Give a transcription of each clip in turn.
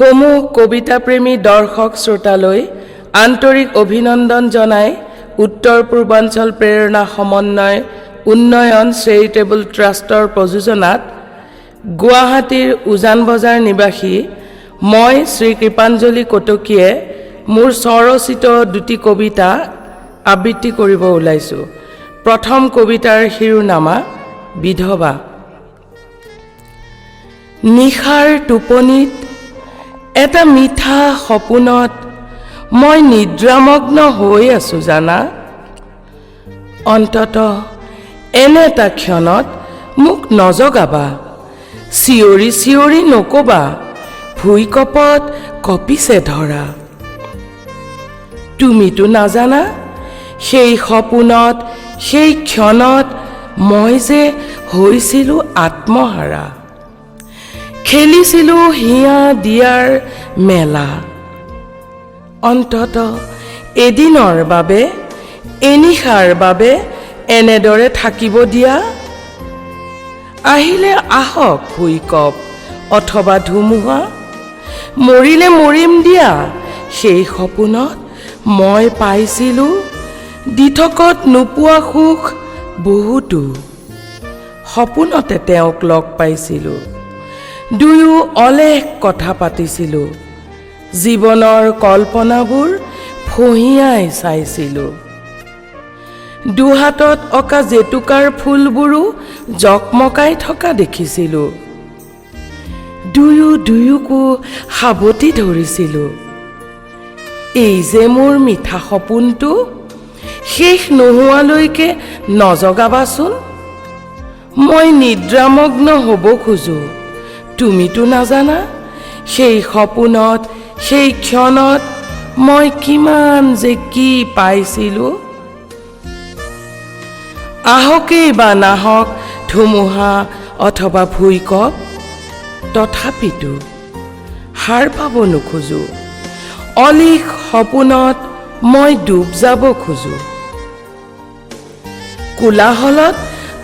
সমূহ কবিতাপ্ৰেমী দৰ্শক শ্ৰোতালৈ আন্তৰিক অভিনন্দন জনাই উত্তৰ পূৰ্বাঞ্চল প্ৰেৰণা সমন্বয় উন্নয়ন চেৰিটেবল ট্ৰাষ্টৰ প্ৰযোজনাত গুৱাহাটীৰ উজান বজাৰ নিবাসী মই শ্ৰী কৃপাঞ্জলি কটকীয়ে মোৰ স্বৰচিত দুটি কবিতা আবৃত্তি কৰিব ওলাইছোঁ। প্ৰথম কবিতাৰ শিৰোনামা বিধৱা। নিশাৰ টোপনিত এটা মিঠা সপোনত মই নিদ্ৰামগ্ন হৈ আছো জানা। অন্তত এনে এটা ক্ষণত মোক নজগাবা, চিঞৰি চিঞৰি নকবা ভূঁইকঁপত কঁপিছে ধৰা। তুমিতো নাজানা, সেই সপোনত সেই ক্ষণত মই যে হৈছিলোঁ আত্মহাৰা, খেলিছিলোঁ হিয়া দিয়াৰ মেলা। অন্তত এদিনৰ বাবে, এনিশাৰ বাবে এনেদৰে থাকিব দিয়া। আহিলে আহক ভূঁইকঁপ অথবা ধুমুহা, মৰিলে মৰিম দিয়া। সেই সপোনত মই পাইছিলোঁ দিঠকত নোপোৱা সুখ বহুতো। সপোনতে তেওঁক লগ পাইছিলোঁ, দুয়ো অলেখ কথা পাতিছিলোঁ, জীৱনৰ কল্পনাবোৰ ফঁহিয়াই চাইছিলোঁ। দুহাতত অঁকা জেতুকাৰ ফুলবোৰো জকমকাই থকা দেখিছিলোঁ। দুয়ো দুয়োকো সাৱটি ধৰিছিলোঁ। এই যে মোৰ মিঠা সপোনটো শেষ নোহোৱালৈকে নজগাবাচোন। মই নিদ্ৰামগ্ন হ'ব খোজোঁ। তুমিতো নাজানা, সেই সপোনত সেই ক্ষণত মই কিমান যে কি পাইছিলোঁ। আহকেই বা নাহক ধুমুহা অথবা ভূঁইকঁপ, তথাপিতো সাৰ পাব নোখোজোঁ। অলিখ সপোনত মই ডুব যাব খোজোঁ। কোলাহলত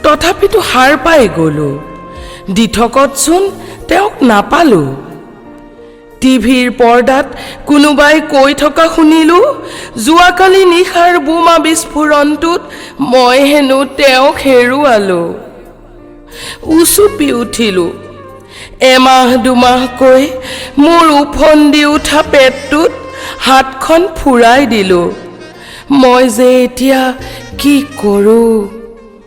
তথাপিতো সাৰ পাই গ'লো, দিঠকতচোন তেওঁক নাপালো। টিভিৰ পৰ্দাত কোনোবাই কৈ থকা শুনিলো, যোৱাকালি নিশাৰ বোমা বিস্ফোৰণটোত মই হেনো তেওঁক হেৰুৱালো। উচুপি উঠিলো। এমাহ দুমাহকৈ মোৰ ওফন্দি উঠা পেটটোত হাতখন ফুৰাই দিলো। মই যে এতিয়া কি কৰোঁ?